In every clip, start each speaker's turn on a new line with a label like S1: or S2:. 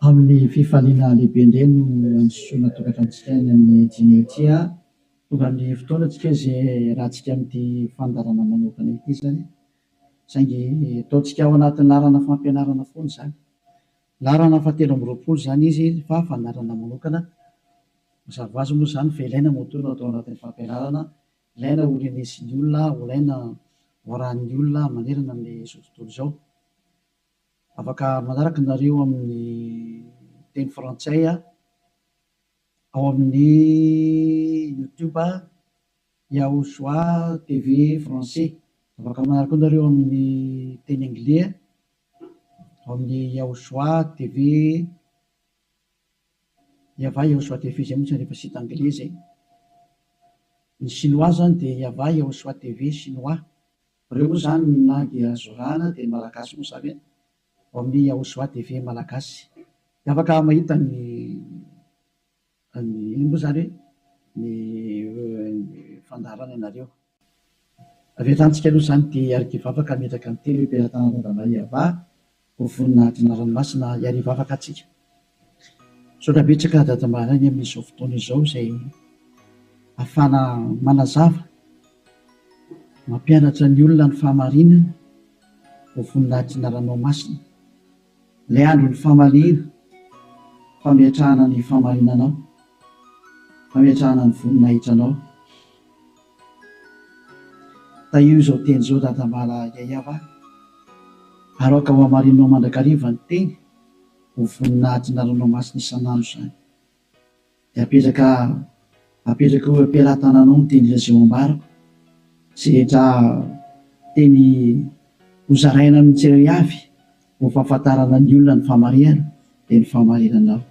S1: Amin'ny fifaliana lehibe indray no andisoana tokantranontsika any amin'ny dîner ity. Tonga amin'ny fotoana tsika izay iarahantsika amin'ity fandaharana manokana ity izany. Saingy ataontsika ao anatin'ny laharana fampianarana foana izany. Laharana fahatelo amby 20 izany izy fa fandaharana manokana. Mazava ho azy moa izany fa ilaina moa no atao anatin'ny fampianarana. Ilaina ho renesin'ny olona, ho ilaina ho arahin'ny olona manerana amin'izao tontolo izao. Afaka manaraka nareo amin'ny teny frantsay ao amin'ny YouTube Yahushua TV français. Afaka manaraka koa nareo amin'ny teny anglais ao amin'ny Yahushua TV Yava Yahushua TV izay moa tsy rehefa site anglais zay. Ny chinois zany dia Yava Yahushua TV chinois. Ireo moa izany ny langue azo arahana dia ny malagasy moa izany ao amin'ny Yahushua TV malagasy. Dia afaka mahita ny ny inona moa izany hoe ny fandaharana ianareo. Avy hatrany tsika aloha izany dia hiaraka hivavaka hametraka ny teny hoe Belatanana Yavah ho voninahitry ny anarany masina hiary hivavaka antsika. Misaotra betsaka Dada Maraina amin'izao fotoana izao izay ahafahana manazava, mampianatra ny olona ny fahamarinana ho voninahitry ny anaranao masina. Ilay andron'ny famaliana, fametrahana ny fahamarinanao, fametrahana ny voninahitranao. Tahio izao teny izao Dada Mbala Yayava ary aoka ho hamarinao mandrakariva ny teny ho voninahitry ny anaranao masina isan'andro izany. Dia apetraka apetraka eo am-pelatananao ny teny izay ho ambarako, izay rehetra teny hozaraina amin'ny tsirairay avy ho fahafantarana ny olona ny fahamarihana dia ny fahamarinanao.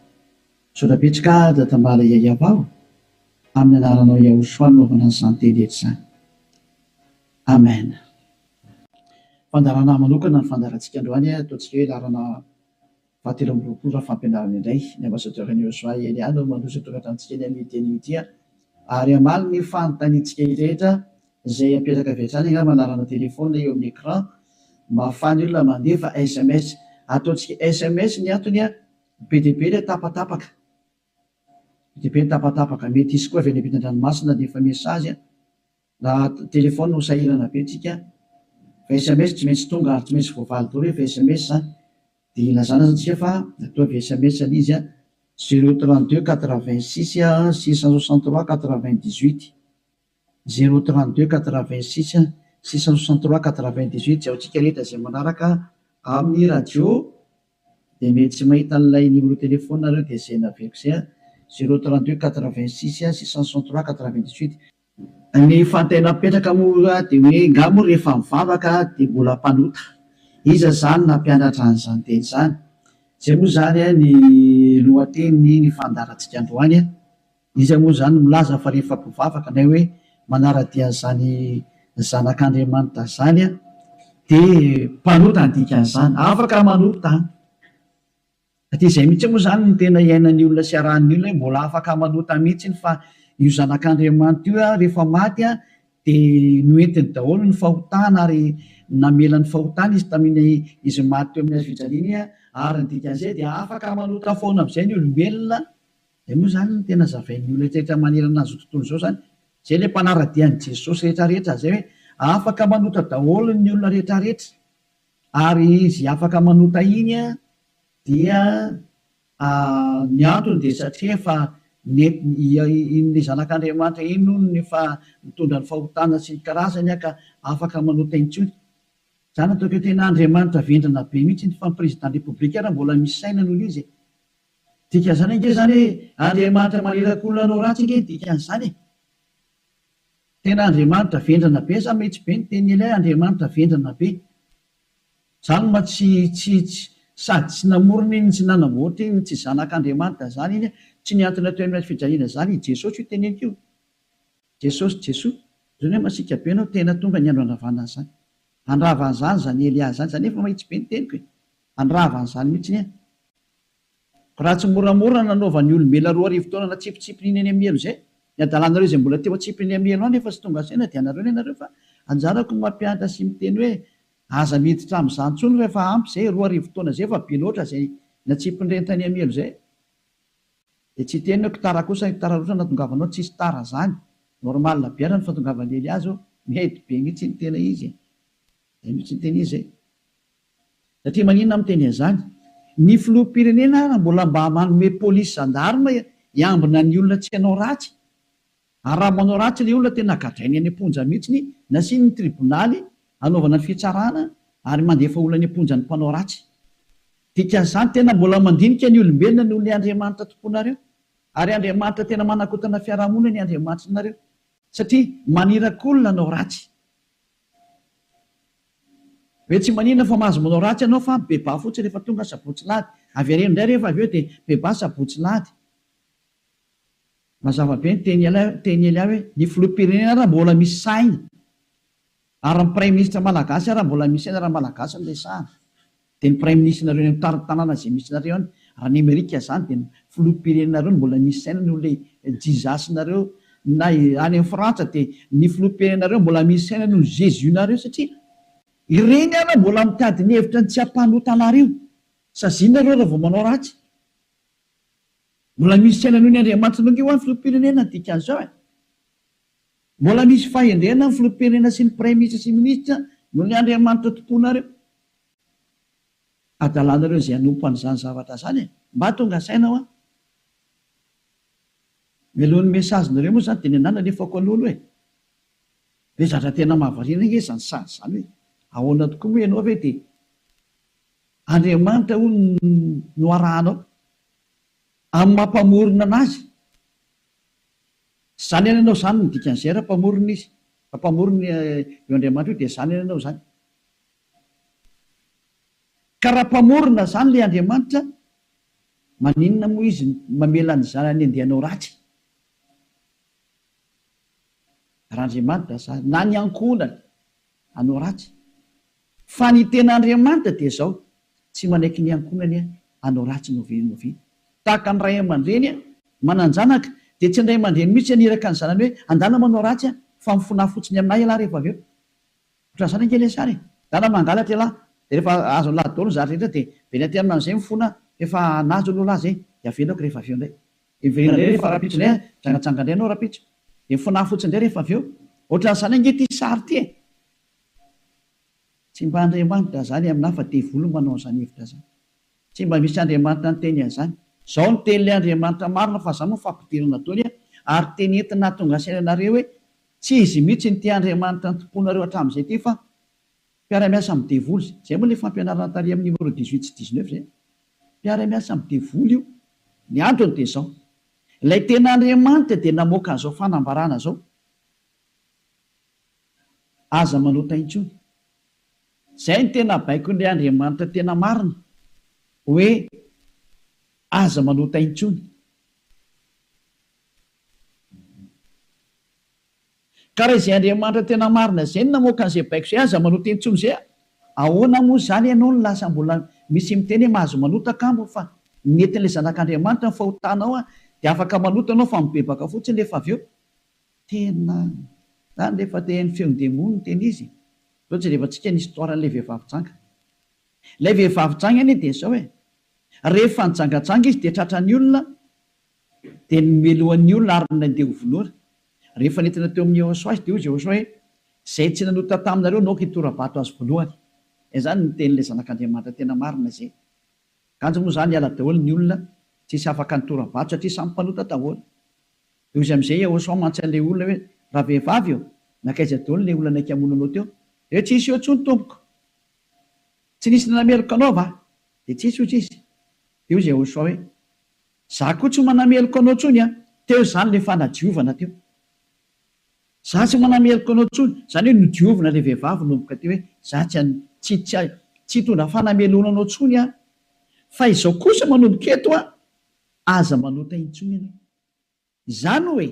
S1: Misaotra betsaka Dada Mbala Yayava o! Amin'ny anaranao Yahushua no anaovana an'izany teny rehetra izany. Amen. Fandaharana manokana ny fandaharantsika androany, ataontsika hoe laharana fahatelo amby 20 raha fampianarana indray. Ny ambassadeur an'i Yahushua Elia no mandroso ny tokantranontsika eny amin'ity anio ity ary hamaly ny fanontaniantsika rehetra izay apetraka avy hatrany angamba laharana téléphone eo amin'ny écran mba ahafahan'ny olona mandefa sms. Ataontsika sms ny antony be dia be ilay tapatapaka. Be dia be ny tapatapaka. Mety hisy koa avy any ampitan-dranomasina handefa message. Raha téléphone ho sahirana be tsika. Fa sms tsy maintsy tonga ary tsy maintsy voavaly daholo rehefa sms zany. Dia ilazana zany tsika fa ataovy sms ilay izy 032 86 663 98. 032 86 663 98 izay ho antsika rehetra izay manaraka amin'ny radio dia mety tsy mahita an'ilay numéro téléphone nareo dia izay naveriko izay 032 86 663 98. Ny fanontaniana mipetraka moa dia hoe nga moa rehefa mivavaka dia mbola mpanota? Iza izany nampianatra an'izany teny izany? Izay moa izany ny lohatenin'ny ny fandaharantsika androany. Iza moa izany no milaza fa rehefa mpivavaka na hoe manara-dia an'izany zanak'Andriamanitra izany dia mpanota ny dikan'izany? Afaka manota an! Satria izay mihitsy moa izany no tena iainan'ny olona sy arahan'ny olona hoe mbola afaka manota mihitsy fa io zanak'Andriamanitra io rehefa maty dia noentiny daholo ny fahotana ary namela ny fahotana izy tamin'iny izy maty teo amin'ny hazo fijaliana iny ary ny dikan'izay dia afaka manota foana amin'izay ny olombelona. Izay moa izany no tena zavain'ny olona rehetra manerana an'izao tontolo izao izany. Izay ilay mpanara-dia an'i Jesosy rehetra rehetra izay hoe afaka manota daholo ny olona rehetra rehetra. Ary izy afaka manota iny dia ny antony dia satria efa iny zanak'Andriamanitra iny hono no efa nitondra ny fahotana sy ny karazany ka afaka manota intsony. Izany ataoko hoe tena Andriamanitra vendrana be mihitsy iny fa ny président république ary mbola misy saina noho izy e. Dikan'izany ange izany hoe Andriamanitra maniraka olona hanao ratsy ange ny dikan'izany e. Tena Andriamanitra vendrana be za mihitsy be ny tenin'i Elia Andriamanitra vendrana be. Zany ma tsy tsy tsy sady tsy namorona iny tsy nanamboatra iny tsy zanak'Andriamanitra zany iny tsy nihantona teo amin'ny hazo fijaliana zany i Jesosy io teneniko io. Jesosy Jesoa. Zany hoe masiaka be anao tena tonga ny andro handravana an'izany. Handrava an'izany zany Elia zany zany efa mahitsy be ny teniko e. Handrava an'izany mihitsy ny ahy. Raha tsy moramora nanaovan'ny olombelona 2000 taona natsipitsipiny iny any amin'ny helo izay, ny adalanareo izay mbola teo atsipiny amin'ny helo any efa tsy tonga saina dia anareo ny anareo fa anjarako ny mampianatra sy miteny hoe aza miditra amin'izany intsony fa efa ampy izay, 2000 taona izay efa be loatra izay. Natsipin'ireny tany amin'ny helo izay. Dia tsy hiteny hoe tara kosa, tara loatra nahatongavanao, tsisy tara zany. Normal be ary ny fahatongavan'i Elia zao, mety be mihitsy ny tena izy e. Zay mihitsy ny tena izy e. Satria maninona aho miteny an'izany? Ny filoham-pirenena ara mbola mba manome polisy gendarme hiambina ny olona tsy hanao ratsy. Ary raha manao ratsy ilay olona tena gadrainy any am-ponja mihitsiny, nasiany ny tribonaly hanaovana ny fitsarana ary mandefa olona any am-ponja ny mpanao ratsy. Dikan'izany tena mbola mandinika ny olombelona noho ilay Andriamanitra tomponareo. Ary Andriamanitra tena manakotana fiarahamonina ny Andriamanitrinareo. Satria maniraka olona hanao ratsy. Hoe tsy maninona fa mahazo manao ratsy ianao fa bebaha fotsiny rehefa tonga sabotsy lahady. Avereno indray rehefa avy eo dia bebaha sabotsy lahady. Mazava be ny teny teny Elia hoe ny filoham-pirenena ara mbola misy saina ary ny praiminisitra malagasy ara mbola misy saina raha malagasy no resahana dia ny praiminisitrinareo any amin'ny tanàna izay misy nareo any raha ny Amerika izany dia ny filoham-pirenenareo no mbola misy saina noho ilay Jesus nareo na any amin'ny Frantsa dia ny filoham-pirenenareo mbola misy saina noho ny Jesus nareo satria ireny ara mbola mitady ny hevitra ny tsy hampanota anareo saziana nareo raha vao manao ratsy. Mbola misy saina noho ny Andriamanitra ange hoa ny filoham-pirenena ny dikan'izao e! Mbola misy fahendrena ny filoham-pirenena sy ny praiminisitra sy minisitra noho ny Andriamanitra tomponareo. Adalanareo izay hanompo an'izany zavatra izany e! Mba tonga saina hoa! Mialohan'ny message-nareo moa izany dia ny anah nalefako aloha aloha e! Be zatra tena mahavariana ange izany sary izany hoe ahoana tokoa moa ianao ve dia Andriamanitra hono no arahanao amin'ny maha mpamorona anazy. Zany any ianao zany ny dikan'izay raha mpamorona izy. Raha mpamorona io Andriamanitra io dia zany any ianao zany. Ka raha mpamorona zany ilay Andriamanitra, maninona moa izy mamela ny zanany handeha hanao ratsy? Raha Andriamanitra zany, na ny ankohonany hanao ratsy. Fa ny tena Andriamanitra dia izao, tsy manaiky ny ankohonany hanao ratsy na oviana na oviana. Tahaka ny ray aman-dreny manan-janaka, dia tsy ny ray aman-dreny mihitsy haniraka ny zanany hoe, andana manao ratsy aho, fa mifonà fotsiny aminà ialahy rehefa avy eo. Ohatran'izany ange ilay sary e! Andana mangalatra ialahy, dia rehefa azon'ilahy daholo ny zavatra rehetra dia miverina aty aminà amin'izay mifona, f'efa nahazo aloha lahy izay, dia avelako rehefa avy eo indray. Dia miverina indray rehefa rahampitso indray, mijangajanga indray ianao rahampitso, dia mifonà fotsiny indray rehefa avy eo. Ohatran'izany ange ity sary ity e! Tsy mba Andriamanitra zany aminah fa devoly manao an'izany hevitra zany. Tsy mba misy Andriamanitra niteny an'izany. Zao ny tenin'ilay Andriamanitra marina fa zany moa fampidirana daholo a, ary teny entina hahatonga saina anareo hoe tsy izy mihitsy ny ity Andriamanitra nitompoanareo hatramin'izay ity fa mpiara-miasa amin'ny devoly. Zay moa ilay fampianarana tary amin'ny numéro 18 sy 19 zay. Mpiara-miasa amin'ny devoly io. Ny antony dia izao. Ilay tena Andriamanitra dia namoaka an'izao fanambarana izao. Aza manota intsony. Zay no tena baikon'ilay Andriamanitra tena marina hoe aza manota intsony. Ka raha izay Andriamanitra tena marina izay no namoaka an'izay baiko izay aza manota intsony izay, ahoana moa izany ianao no lasa mbola misy miteny hoe mahazo manota kamo fa nentin'ilay zanak'Andriamanitra ny fahotanao dia afaka manota ianao fa mibebaka fotsiny rehefa avy eo. Tena zany rehefa te haino feon-demony no tena izy e! Zao jerevantsika ny histoire an'ilay vehivavy janga. Ilay vehivavy janga anie dia zao e! Rehefa nijangajanga izy dia tratran'ny olona dia nomelohan'ny olona ary nandeha ho vonoina. Rehefa nentina teo amin'i Yehosua izy dia hoy Yehosua hoe, Izay tsy nanota taminareo no aoka hitora-bato azy voalohany. Izany no tenin'ilay Zanak'Andriamanitra tena marina izay. Kanjo moa izany hiala daholo ny olona, tsisy afaka nitora-bato satria samy mpanota daholo. Dia hoy izy amin'izay Yehosua mantsy an'ilay olona hoe, Ravehivavy ô, nankaiza daholo ilay olona naika hamono anao teo? Dia hoe, Tsisy eo intsony, tompoko. Tsy nisy nanameloka anao va? Dia tsisy, hoy izy. Dia hoy Yehosua hoe, Izaho koa tsy manameloka anao intsony an! Teo izany ilay fanadiovana teo. Izaho tsy manameloka anao intsony. Izany hoe nodiovina ilay vehivavy nanomboka teo hoe, Izaho tsy tsy tsy tsy hitondra fanamelohana anao intsony aho. Fa izao kosa manomboka eto an, aza manota intsony ianao. Izany hoe,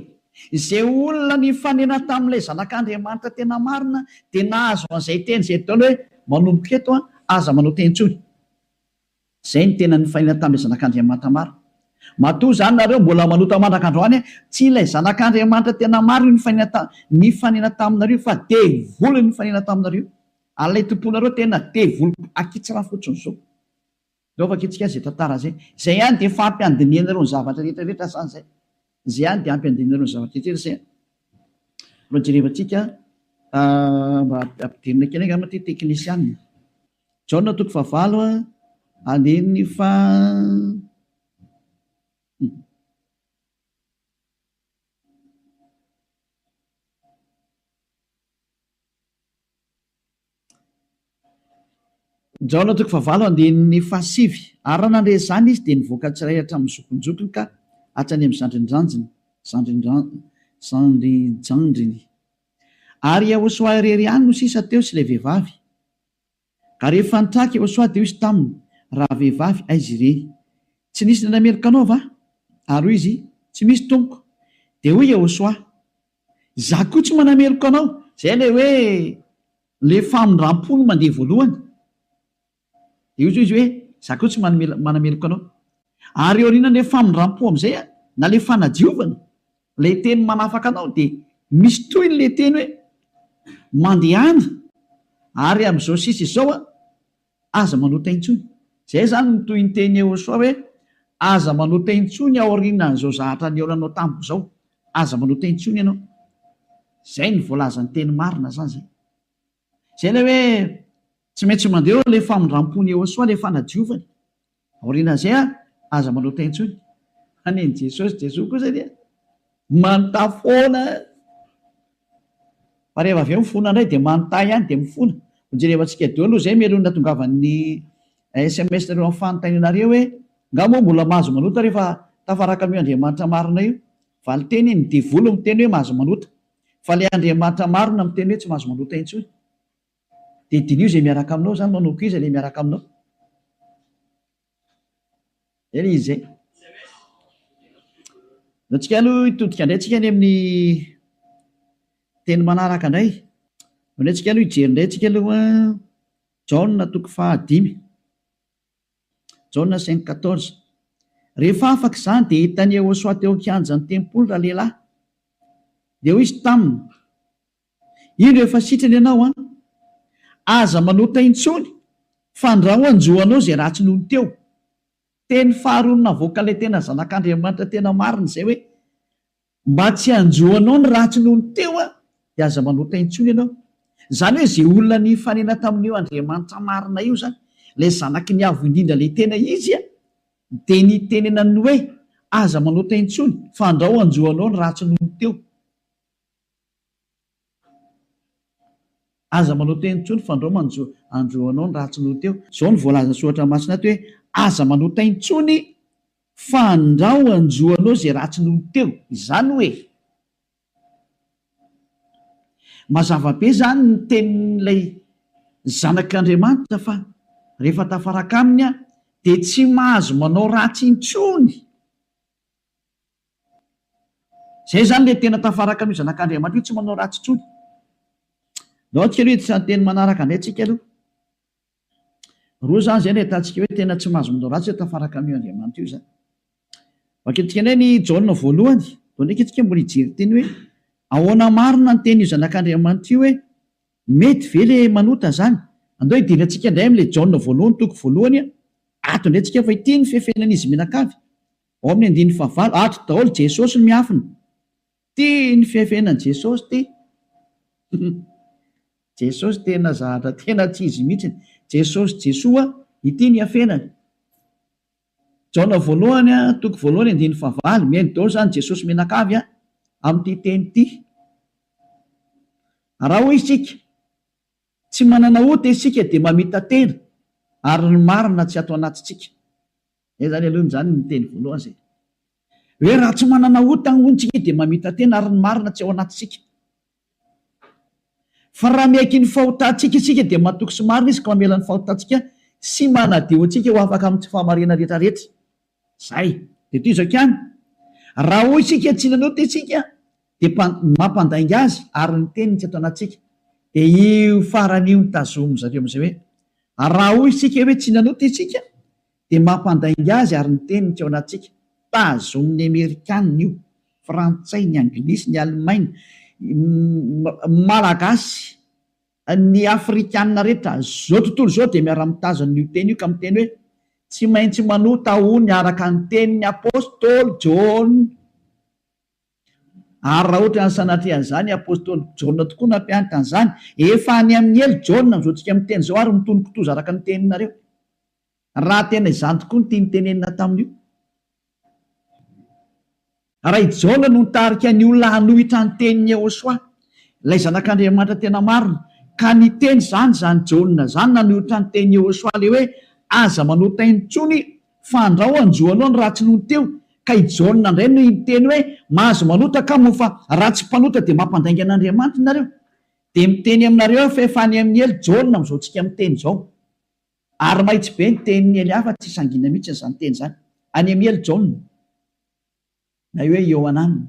S1: izay olona nifanena tamin'ilay Zanak'Andriamanitra tena marina dia nahazo an'izay teny izay daholo hoe, manomboka eto an, aza manota intsony. Izay no tena nifanena tamin'ilay Zanak'Andriamanitra marina. Matoa izany nareo mbola manota mandraka androany an, tsy ilay Zanak'Andriamanitra tena marina io nifanena ta, nifanena taminareo fa devoly nifanena taminareo. Ary ilay tomponareo tena devoly akitsirano fotsiny izao. Ndao vakintsika izay tantara izay. Izay ihany dia efa ampy handinihanareo ny zavatra rehetra rehetra izany izay. Izay ihany dia ampy handinihanareo ny zavatra rehetra rehetra izay. Aloha jerevantsika mba ampidirina kely angamba ity teknisianina. Jaona toko fahavalo andininy faha. Jaona toko fahavalo andininy fahasivy Ary raha nandre izany izy, dia nivoaka tsirairay hatramin'ny zokinjokiny ka hatrany amin'ny zandrinjanjiny, zandrinjandriny. Ary Iehôsoa irery ihany no sisa teo sy ilay vehivavy. Ka rehefa nitraka Iehôsoa, dia hoy izy taminy, Rahavehivavy, aiza ireny? Tsy nisy nanameloka anao va? Ary hoy izy, Tsy misy, Tompoko. Dia hoy Iehôsoa, Izaho koa tsy manameloka anao. Izay ilay hoe ilay famindram-po no mandeha voalohany. Dia hoy izy hoe, Izaho koa tsy manameloka anao. Ary aorianan'ilay famindram-po amin'izay, na ilay fanadiovana, ilay teny manafaka anao, dia misy tohiny ilay teny hoe, Mandehana, ary amin'izao sisa izao, Aza manota intsony. Izay izany no tohinteny Yehosua hoe, Aza manota intsony aorianan'izao zahatra nihaonanao tamiko izao. Aza manota intsony ianao. Izay no voalazan'ny teny marina izany izay. Izay ilay hoe tsy maintsy mandeha eo ilay famindram-pon'i Yehosua, ilay fanadiovany. Aorianan'izay an, aza manota intsony. Fa nen'i Jesosy, Jesoa kosa dia manontà foana. Fa rehefa avy eo mifona indray dia manontà ihany dia mifona. Hojerevantsika daholo aloha izay mialoha ny nahatongavan'ny sms nareo amin'ny fanontanianareo hoe, nga moa mbola mahazo manota rehefa tafaraka amin'io Andriamanitra marina io? Valinteny, ny devoly miteny hoe mahazo manota. Fa ilay Andriamanitra marina miteny hoe tsy mahazo manota intsony. Dia diniho izay miaraka aminao izany, manao koa iza ilay miaraka aminao. Zay ilay izy zay. Ndao tsika aloha hitodika indray tsika any amin'ny teny manaraka indray. Ndao indray tsika aloha hijery indray tsika aloha Jaona toko fahadimy. Jaona cinq quatorze. Rehefa afaka izany dia hitan'i Yehosua teo an-kianjan'ny tempoly ralehilahy. Dia hoy izy taminy, Indro efa sitrana ianao an! Aza manota intsony fandrao hanjo anao izay ratsy nony teo. Teny faharoa navoakan'ilay tena zanak'Andriamanitra tena marina izay hoe, mba tsy hanjo anao ny ratsy nony teo an, dia aza manota intsony ianao. Izany hoe izay olona nifanena tamin'io Andriamanitra marina io izany, ilay zanaky ny Avo Indrindra ilay tena izy an, dia nitenenany hoe, aza manota intsony fandrao hanjo anao ny ratsy nony teo. Aza manao teny intsony fandrao manjo andro anao ny ratsy noho teo. Zao no voalazan'ny soratra masina ato hoe aza manota intsony fandrao anjo anao izay ratsy noho teo. Izany hoe mazava be izany ny tenin'ilay zanak'Andriamanitra fa rehefa tafaraka aminy aho dia tsy mahazo manao ratsy intsony. Zay zany le tena tafaraka an'io zanak'Andriamanitra io tsy manao ratsy intsony. Ndao tsika aloha hiditra ny teny manaraka indray tsika aloha. Roa zany zay no ahitantsika hoe tena tsy mahazo manao ratsy hoe tafaraka amin'io Andriamanitra io zany. Vakintsika indray ny Jaona voalohany. Vao ndraiky tsika mbola hijery teny hoe ahoana marina ny tenin'io zanak'Andriamanitra io hoe mety ve le manota zany. Andao hidirantsika indray amin'ilay Jaona voalohany toko voalohany ato indray tsika fa ity ny fefenan'izy mianakavy. Ao amin'ny andininy fahavalo, ato daholo Jesosy no miafina. Ty ny fiafenan'i Jesosy ty. Jesosy tena zahatra tena tsy izy mihitsiny. Jesosy Jesoa, ity ny iafenany. Jaona voalohany, toko voalohany andininy fahavalo, mihaino daholo izany Jesosy mianakavy amin'ity teny ity. Raha hoy isika, tsy manana ota isika dia mamita-tena ary ny marina tsy ato anatintsika. Zay zany aloha zany ny teny voalohany zay. Hoe raha tsy manana ota hono tsika dia mamita-tena ary ny marina tsy ao anatintsika. Fa raha miaiky ny fahotantsika isika dia matoky sy marina izy ka mamela ny fahotantsika sy manadio antsika ho afaka amin'ny tsy fahamarinana rehetra rehetra. Zay. Dia toy izao ihany. Raha hoy isika tsy nanota isika dia mampandainga azy ary ny teniny tsy ato anatintsika. Dia io farany io no tazomin-dry zareo amin'izay hoe raha hoy isika hoe tsy nanota isika dia mampandainga azy ary ny teniny tsy ao anatintsika. Tazomin'ny Amerikanina io, Frantsay, ny Anglisy, ny Alemaina, Malagasy, ny Afrikanina rehetra, izao tontolo izao dia miara-mitazona io teny io ka miteny hoe. Tsy maintsy manota hono araka ny tenin'ny apostoly Jaona. Ary raha ohatra ny sanatria an'izany, apostoly Jaona tokoa nampianatra an'izany. Efa any amin'ny helo Jaona amin'izao tsika miteny izao ary mitono kitoza araka ny teninareo. Raha tena izany tokoa no tiany tenenina tamin'io. Raha i Jaona no nitarika ny olona hanohitra ny tenin'i Yehosua, ilay Zanak'Andriamanitra tena marina, ka niteny izany izany Jaona izany nanohitra ny tenin'i Yehosua ilay hoe aza manota intsony fa andrao hanjo anao ny ratsy nony teo, ka i Jaona indray no niteny hoe mahazo manota ka moa fa raha tsy mpanota dia mampandainga an'Andriamanitra nareo. Dia miteny aminareo aho fa efa any amin'ny helo Jaona amin'izao tsika miteny izao. Ary mahitsy be ny tenin'i Elia fa tsy sangina mihitsy izany teny izany. Any amin'i Ely Jaona, na hoe Iohanana.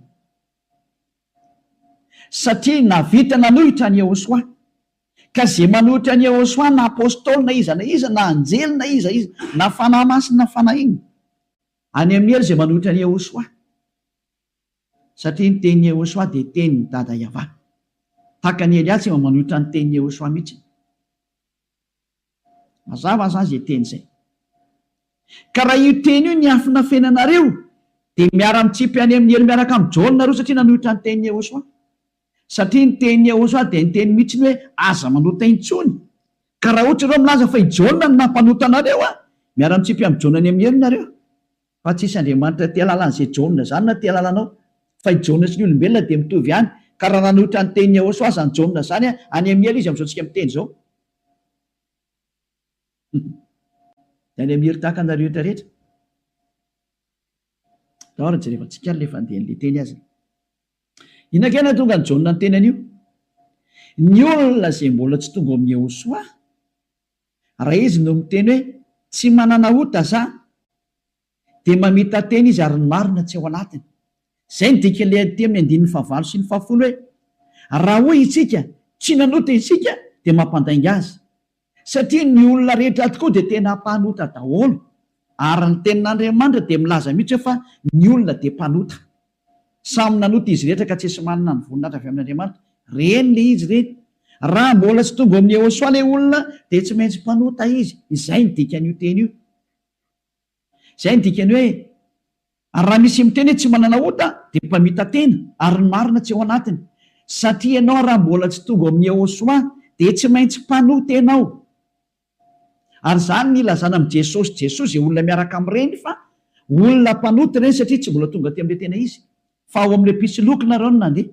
S1: Satria nahavita nanohitra an'i Yehosua. Ka izay manohitra an'i Yehosua na apostoly na iza na iza, na anjely na iza iza, na fanahy masina na fanahy inona. Any amin'i Ely izay manohitra an'i Yehosua. Satria ny tenin'i Yehosua dia tenin'i Dada Yavah. Tahaka an'i Elia tsy mba manohitra ny tenin'i Yehosua mihitsy. Mazava zany zay teny zay. Ka raha io teny io niafinafenanareo dia miara-mitsipy any amin'ny helo miaraka amin'i Jaona nareo satria nanohitra ny tenin'i Yehosua. Satria ny tenin'i Yehosua dia niteny mihitsy ny hoe aza manota intsony. Ka raha ohatra ianareo milaza fa i Jaona no nampanota anareo an, miara-mitsipy amin'i Jaona any amin'ny helo nareo. Fa tsisy Andriamanitra te halala an'izay Jaona izany na te halala anao. Fa i Jaona sy ny olombelona dia mitovy ihany. Ka raha nanohitra ny tenin'i Yehosua izany Jaona izany an, any amin'ny helo izy amin'izao tsika miteny izao. Dia any amin'ny helo tahaka anareo rehetra rehetra. Ndao ary jerevantsika ary ilay fandehan'ilay teny aza. Inona kay nahatonga an'i Jaona niteny an'io? Ny olona izay mbola tsy tonga ao amin'i Yehosua, Raha izy no miteny hoe tsy manana ota za dia mamita-tena izy ary ny marina tsy ao anatiny. Izay no dikan'ilay aty amin'ny andininy fahavalo sy ny fahafolo hoe raha hoy isika tsy nanota isika dia mampandainga azy. Satria ny olona rehetra tokoa dia tena mpanota daholo ary ny tenin'Andriamanitra dia milaza mihitsy hoe fa ny olona dia mpanota. Samy nanota izy rehetra ka tsisy manana ny voninahitra avy amin'Andriamanitra. Reny le izy reny. Raha mbola tsy tonga ao amin'i Yehosua le olona dia tsy maintsy mpanota izy. Izay ny dikan'io teny io. Izay ny dikany hoe ary raha misy miteny hoe tsy manana ota dia mpamita-tena ary ny marina tsy ao anatiny. Satria ianao raha mbola tsy tonga ao amin'i Yehosua dia tsy maintsy mpanota ianao. Ary izany ny ilazana amin'i Jesosy Jesoa izay olona miaraka amin'ireny fa olona mpanota ireny satria tsy mbola tonga aty amin'ilay tena izy fa ao amin'ilay mpisoloky nareo no nandeha.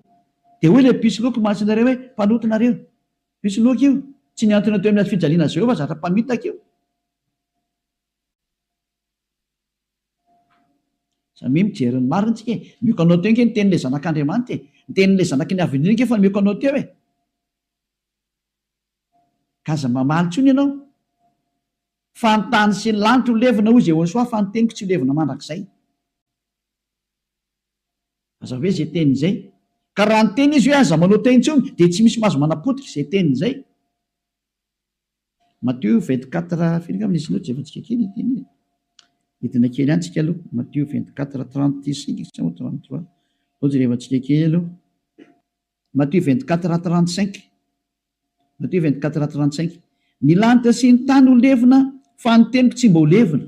S1: Dia hoy ilay mpisoloky mantsy nareo hoe mpanota nareo. Mpisoloky io. Tsy nihantona teo amin'ny hazofijaliana azy ireo fa zatra mpamitaka io. Samia mijery ny marina tsika e. Omeko anao teo ange ny tenin'ilay zanak'Andriamanitra e. Ny tenin'ilay zanaky ny Avo Indrindra ange efa nomeko anao teo e. Ka aza mamaly intsony ianao. Fa ny tany sy ny lanitra ho levona, hoy Jehosoa, fa ny teniko tsy ho levona mandrakizay. Aza hoe izay teniny izay. Ka raha niteny izy hoe aza manao teny intsony, dia tsy misy mahazo manapotika izay teniny izay. Matio 24, firy angamba nisy note jerevantsika kely ity iny e. Hidina kely ihany tsika aloha. Matio 24, 35 sa 33. Aleo jerevantsika kely aloha. Matio 24, 35. Matio 24, 35. Ny lanitra sy ny tany ho levona, fa ny teniko tsy mba ho levona.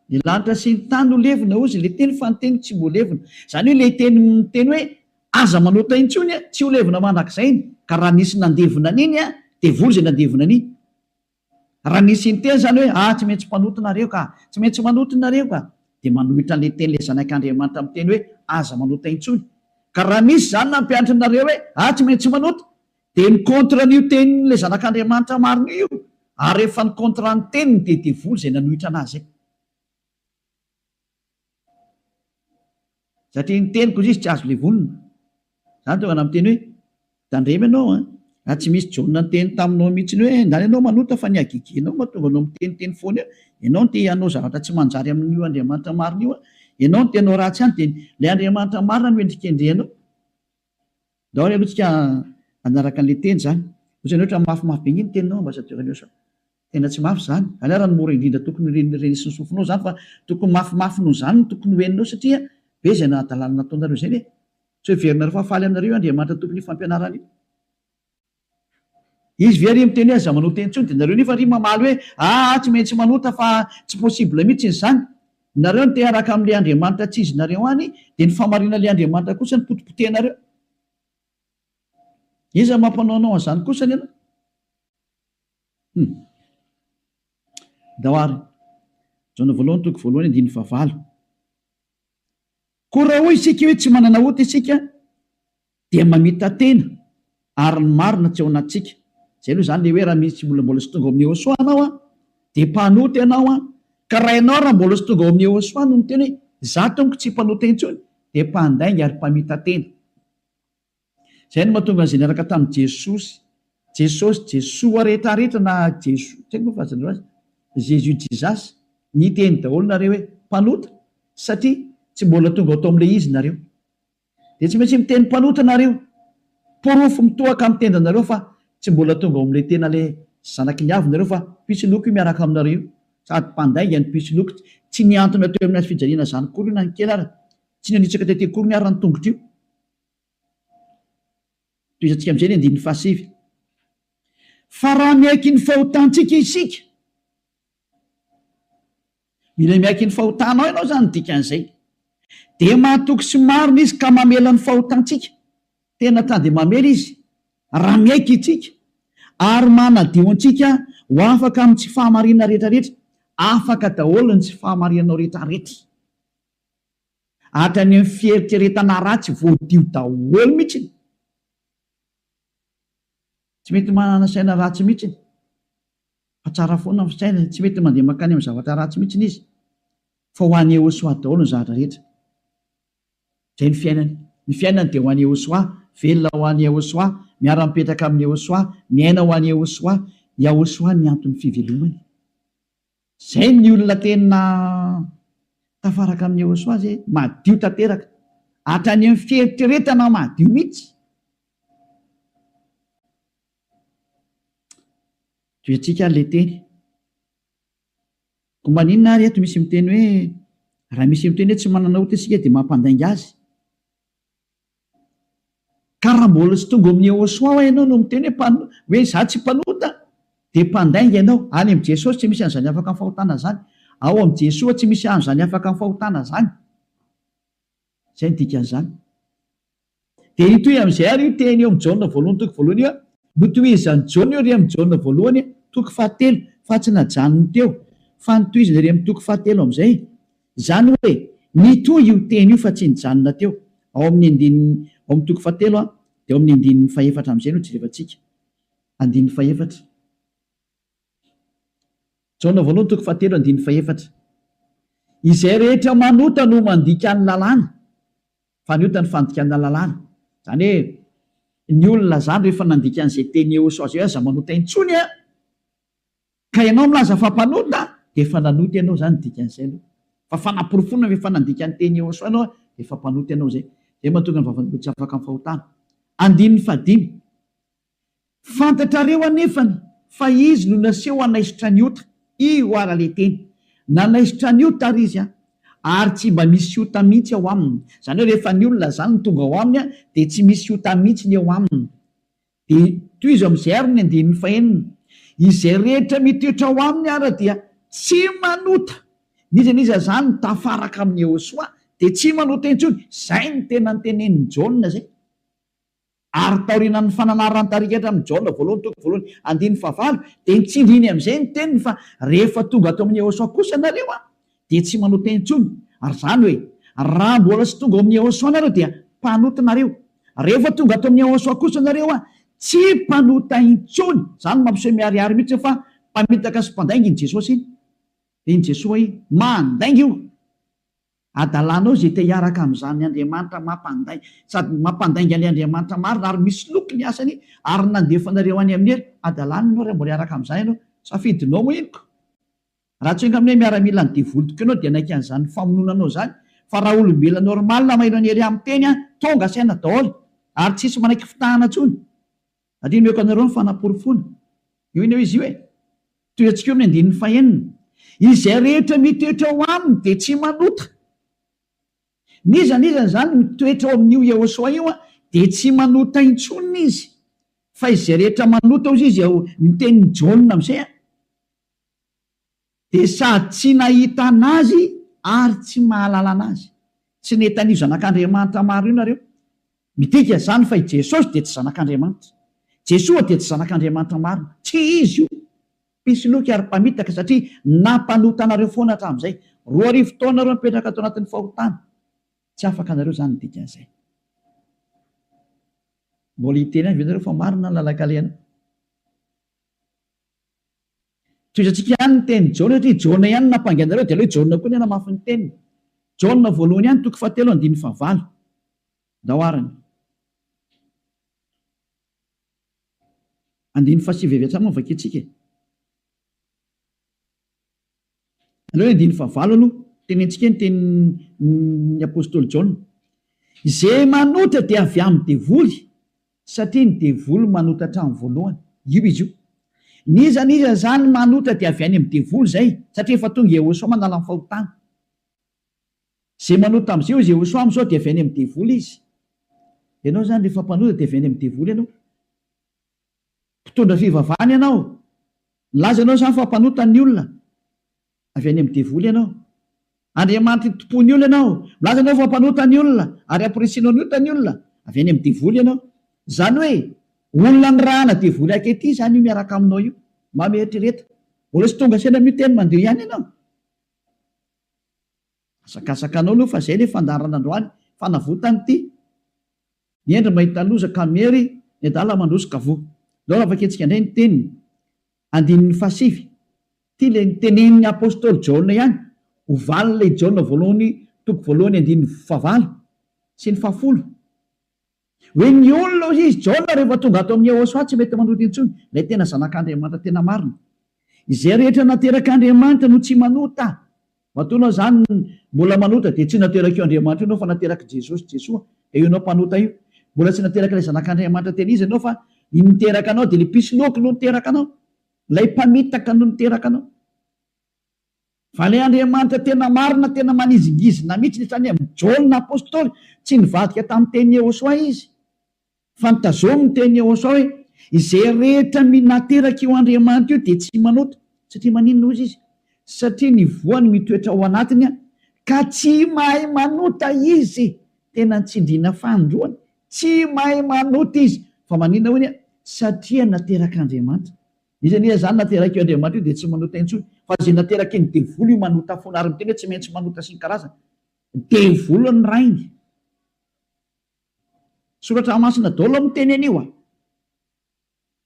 S1: Ny lanitra sy ny tany ho levona, hozy ilay teny, fa ny teniko tsy mba ho levona. Izany hoe ilay teny miteny hoe aza manota intsony, tsy ho levona mandrakizay iny. Ka raha nisy nandevona an'iny, devoly izay nandevona an'iny. Raha nisy niteny izany hoe, ah, tsy maintsy mpanota nareo ka, tsy maintsy manota nareo ka, dia manohitra an'ilay tenin'ilay Zanak'Andriamanitra miteny hoe, aza manota intsony. Ka raha misy izany nampianatra anareo hoe, ah, tsy maintsy manota, dia mi-contre an'io tenin'ilay Zanak'Andriamanitra marina io, ary rehefa ni-contre ny teniny dia devoly izay nanohitra an'azy. Satria ny teniko izy tsy azo levonina. Zany tonga namiteny hoe, tandremo ianao an, raha tsy misy Jaona niteny taminao mihitsiny hoe ndany ianao manota fa ny hagegenao mahatonga anao miteniteny foana eo, ianao no te hanao zavatra tsy manjary amin'io Andriamanitra marina io an, ianao no te hanao ratsy any dia ilay Andriamanitra marina no endrikendrehanao. Ndao ary aloha tsika hanaraka an'ilay teny izany. Ohatran'ny hoe ohatran'ny mafimafy be nge ny teninao Ambassadeur Niosa. Tena tsy mafy izany. Izany ary no mora indrindra tokony ho renesin'ny sofinao izany fa tokony mafimafy noho izany no tokony ho henonao satria be izay nahadalana nataonareo izay e! Tsy ho heverinareo fa faly aminareo io Andriamanitra tompon'io fampianarana io. Izy ve ry miteny hoe aza manota intsony dia nareo nefa ry mamaly hoe aa tsy maintsy manota fa tsy possible mihitsy izany. Nareo no te hiaraka amin'ilay Andriamanitra tsy izy nareo any dia ny fahamarinan'ilay Andriamanitra kosa no potipotehinareo. Iza mampanao anao an'izany kosany ianao? Hum. Ndao ary. Jaona voalohany toko voalohany andininy fahavalo. Koa raha hoy isika hoe tsy manana ota isika dia mamita-tena ary ny marina tsy ao anatintsika. Izay aloha izany ilay hoe raha misy olona mbola tsy tonga ao amin'i Yehosua ianao an, dia mpanota ianao an, ka raha ianao raha mbola tsy tonga ao amin'i Yehosua no miteny hoe izaho tompoko tsy mpanota intsony dia mpandainga ary mpamita-tena. Izay no mahatonga an'izay niaraka tamin'i Jesosy, Jesosy, Jesoa rehetrarehetra na Jeso, tsy haiko moa filazanareo azy, Jésus Jesus, niteny daholo nareo hoe mpanota satria tsy mbola tonga ao tao amin'ilay izy nareo. Dia tsy maintsy miteny mpanota nareo. Porofo mitohaka amin'ny tendanareo fa tsy mbola tonga ao amin'ilay tena ilay zanaky ny avo nareo fa mpisoloky io miaraka aminareo io. Sady mpandainga ny mpisoloky, tsy nihantona teo amin'ny hazo fijaliana izany akory io na ny kely ara, tsy nanitsaka tety akory ny ara ny tongotra io. Tohizantsika amin'izay ny andininy fahasivy. Fa raha miaiky ny fahotantsika isika, mila miaiky ny fahotanao ianao izany ny dikan'izay, dia mahatoky sy marina Izy ka mamela ny fahotantsika. Tena ta dia mamela Izy raha miaiky isika, ary manadio antsika ho afaka amin'ny tsy fahamarinana rehetrarehetra. Afaka daholo ny tsy fahamarinanao rehetrarehetra. Hatrany amin'ny fieritreretana ratsy voadio daholo mihitsy. Tsy mety manana saina ratsy mihitsy fa tsara foana ny fisainany, tsy mety mandeha mankany amin'ny zavatra ratsy mihitsy izy fa ho an'i Yehosua daholo ny zavatra rehetra. Izay ny fiainany. Ny fiainany dia ho an'i Yehosua, velona ho an'i Yehosua, miara-mipetraka amin'i Yehosua, miaina ho an'i Yehosua. Yahosua ny anton'ny fivelomany. Zay ny olona tena tafaraka amin'i Yehosua zay, madio tanteraka. Hatrany amin'ny fieritreretana madio mihitsy. Tohiantsika ary ilay teny. Koa maninona ary eto misy miteny hoe raha misy miteny hoe tsy manana ota isika dia mampandainga azy. Ka raha mbola tsy tonga ao amin'i Yehosua hoa ianao no miteny hoe mpano, hoe izaho tsy mpanota, dia mpandainga ianao. Any amin'i Jesosy tsy misy an'izany afaka amin'ny fahotana izany. Ao amin'i Jesoa tsy misy an'izany afaka amin'ny fahotana izany. Izay no dikan'izany. Dia hitohy amin'izay ary io teny eo amin'i Jaona voalohany toko voalohany io, notohizan'i Jaona io ery amin'i Jaona voalohany toko fahatelo, fa tsy najanony teo, fa notohizany ery amin'ny toko fahatelo amin'izay. Izany hoe, nitohy io teny io fa tsy nijanona teo. Ao amin'ny andininy, ao amin'ny toko fahatelo dia ao amin'ny andininy fahefatra amin'izay no jerevantsika. Andininy fahefatra. Jaona voalohany toko fahatelo andininy fahefatra. Izay rehetra manota no mandika ny lalàna, fa ny ota ny fandikana lalàna. Izany hoe, ny olona izany rehefa nandika an'izay teny Yehosua izay hoe aza manota intsony an! Ka ianao milaza fa mpanota dia efa nanota ianao izany ny dikan'izay aloha. Fa fanaporofoana fa efa nandika ny teny Yehosua ianao dia efa mpanota ianao izay. Izay mahatonga ny vavan'olona tsy afaka amin'ny fahotana. Andininy fahadimy. Fantatrareo anefany fa izy no naseho hanaisotra ny ota. Io ara le teny. Nanaisotra ny ota ary izy an. Ary tsy mba misy ota mihitsy ao aminy. Izany hoe rehefa ny olona izany no tonga ao aminy dia tsy misy ota mihitsy ny eo aminy. Dia tohizo amin'izay ary ny andininy fahenina, Izay rehetra mitoetra ao aminy ara dia tsy manota. N'iza n'iza izany mitafaraka amin'i Yehosua dia tsy manota intsony. Izay no tena notenenin'i Jaona izay. Ary taorianan'ny fananaran'ny tarika hatramin'i Jaona voalohany toko voalohany andininy fahavalo dia nitsindriny amin'izay ny teniny fa rehefa tonga ato amin'i Yehosua kosa nareo an, dia tsy manota intsony. Ary izany hoe, raha mbola tsy tonga ao amin'i Yehosua nareo dia mpanota nareo. Rehefa tonga ato amin'i Yehosua kosa nareo an, tsy mpanota intsony. Izany no mampiseho miharihary mihitsy fa mpamitaka sy mpandainga iny Jesosy iny. Iny Jesoa iny. Mandainga io. Adalanao izay te hiaraka amin'izany Andriamanitra mampandainga, sady mampandainga an'ilay Andriamanitra marina ary misoloky ny asany ary nandefa anareo any amin'ny helo. Adalana ianao raha mbola hiaraka amin'izany ianao. Safidinao moa iny ko. Raha tsy enga amin'ny hoe miaramila ny devoly tokoa ianao dia hanaiky an'izany famonoana anao izany fa raha olombelona normal maheno an'i Elia miteny an, tonga saina daholo ary tsisy manaiky fitahana intsony. Ary omeko anareo ny fanaporofoana. Io anie izy io e. Tohiantsika eo amin'ny andininy fahenina. Izay rehetra mitoetra ao aminy dia tsy manota. N'iza n'iza izany mitoetra ao amin'io Yehosua io dia tsy manota intsony izy. Fa izay rehetra manota hozy izy ao ny tenin'i Jaona amin'izay an, dia sady tsy nahita an'Azy ary tsy mahalala an'Azy. Tsy nahita an'io Zanak'Andriamanitra marina io nareo. Midika izany fa i Jesosy dia tsy Zanak'Andriamanitra. Jesoa dia tsy Zanak'Andriamanitra marina. Tsy Izy io. Mpisoloky ary mpamitaka satria nampanota anareo foana hatramin'izay. 2000 taona nareo nipetraka tao anatin'ny fahotana. Tsy afaka anareo izany ny dikan'izay. Mbola hiteny ihany ve nareo fa marina ny lalan-kalehana? Tohizantsika ihany ny tenin'i Jaona satria Jaona ihany no nampangy anareo dia aleo Jaona koa ny hanamafy ny teniny. Jaona voalohany ihany toko fahatelo andininy fahavalo. Ndao arany. Andininy fahasivy avy hatrany moa no vakintsika e. Aleo ny andininy fahavalo aloha, tenentsika ny tenin'ny apostoly Jaona. Izay manota dia avy amin'ny devoly, satria ny devoly manota hatramin'ny voalohany. Io izy io. N'iza n'iza izany manota dia avy any amin'ny devoly izay, satria efa tonga Yehosua manala ny fahotana. Izay manota amin'izay hoy Yehosua amin'izao dia avy any amin'ny devoly izy. Ianao izany rehefa mpanota dia avy any amin'ny devoly ianao. Mpitondra fivavahana ianao. Milaza ianao izany fa mpanota ny olona. Avy any amin'ny devoly ianao. Andriamanitry ny tompon'ny olona ianao. Milaza ianao fa mpanota ny olona ary amporisihinao ny ota ny olona. Avy any amin'ny devoly ianao. Izany hoe olona nirahana devoly ankehitriny izany io miaraka aminao io. Mba mieritrereta. Mbola tsy tonga saina amin'io teny mandio ihany ianao. Asakasaka anao aloha fa izay ilay fandaharana androany. Fanavotana ity. Ny hendry mahita loza ka miery, ny adala mandroso ka voa. Ndao raha vakintsika indray ny teniny, andininy fahasivy. Ity ilay notenenin'ny apostoly Jaona ihany, ho valin'ilay Jaona voalohany toko voalohany andininy fahavalo sy ny fahafolo. Hoe ny olona hoy izy, Jaona rehefa tonga ato amin'i Yehosua tsy mety manota intsony, ilay tena zanak'Andriamanitra tena marina. Izay rehetra naterak'Andriamanitra no tsy manota. Matoa anao izany mbola manota dia tsy naterak'io Andriamanitra io ianao fa naterak'i Jesosy, Jesoa, dia io ianao mpanota io. Mbola tsy naterak'ilay Zanak'Andriamanitra tena izy ianao fa ny niteraka anao dia ilay mpisoloky no niteraka anao. Ilay mpamitaka no niteraka anao. Fa ilay Andriamanitra tena marina, tena manizingizina mihitsy, izany hoe Jaona Apostoly, tsy nivadika tamin'ny tenin'i Yehosua izy. Fa nitazomy ny tenin'i Yehosua hoe, Izay rehetra naterak'io Andriamanitra io dia tsy manota. Satria maninona hozy izy? Satria ny voany mitoetra ao anatiny ka tsy mahay manota izy. Tena nitsindriana fanindroany. Tsy mahay manota izy. Fa maninona hoy ny? Satria naterak'Andriamanitra. Iza anie izany naterak'io Andriamanitra io dia tsy manota intsony. Fa izay nateraky ny devoly io manota foana ary miteny hoe tsy maintsy manota sy ny karazany. Devoly ny rainy. Soratra masina daholo miteny an'io a!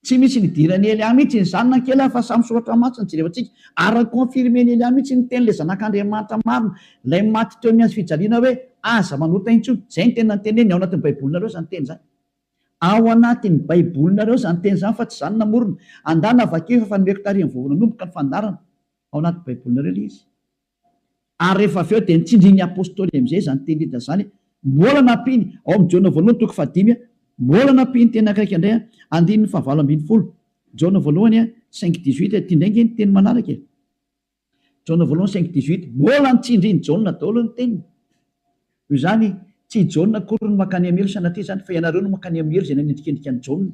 S1: Tsy misy nidiran'i Elia mihitsy izany na kely ary fa samy soratra masina jerevantsika ary ni-confirmer-n'i Elia mihitsy ny tenin'ilay zanak'Andriamanitra marina ilay maty teo amin'ny hazo fijaliana hoe aza manota intsony. Izay no tena noteneniny ao anatin'ny baibolinareo izany teny izany. Ao anatin'ny baibolinareo izany teny izany fa tsy izaho no namorona. Andana vakio efa fa nomeko tarihiny vao nanomboka ny fandaharana. Ao anaty baibolinareo ilay izy. Ary rehefa avy eo dia nitsindrin'ny Apostoly amin'izay izany teny rehetra izany, mbola nampiany, ao amin'ny Jaona voalohany toko fahadimy, mbola nampiany teny akaiky indray, andininy fahavalo ambin'ny folo, Jaona voalohany cinq dix-huit, ity indray ange ny teny manaraka e! Jaona voalohany cinq dix-huit, mbola nitsindrin'i Jaona daholo ny teniny. Noho izany, tsy i Jaona akory no mankany amin'ny helo sanatria izany, fa ianareo no mankany amin'ny helo izay nanendrikendrika an'i Jaona.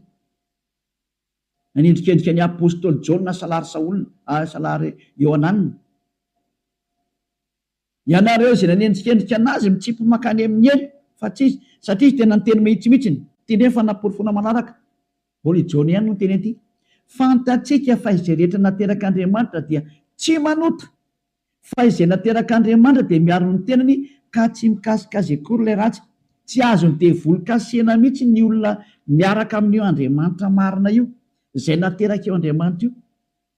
S1: Nanendrikendrika ny apostoly Jaona salary Saola, salary Iohanana. Ianareo izay nanendrikendrika anazy mitsipy mankany amin'ny helo fa tsy izy, satria izy tena niteny mahitsy mihitsiny. Ity indray ny fanaporofoana manaraka. Mbola i Jaona ihany no niteny an'ity. Fantatsika fa izay rehetra naterak'Andriamanitra dia tsy manota. Fa izay naterak'Andriamanitra dia miaro ny tenany ka tsy mikasika azy akory ilay ratsy. Tsy azon'ny devoly kasihina mihitsy ny olona miaraka amin'io Andriamanitra marina io, izay naterak'io Andriamanitra io.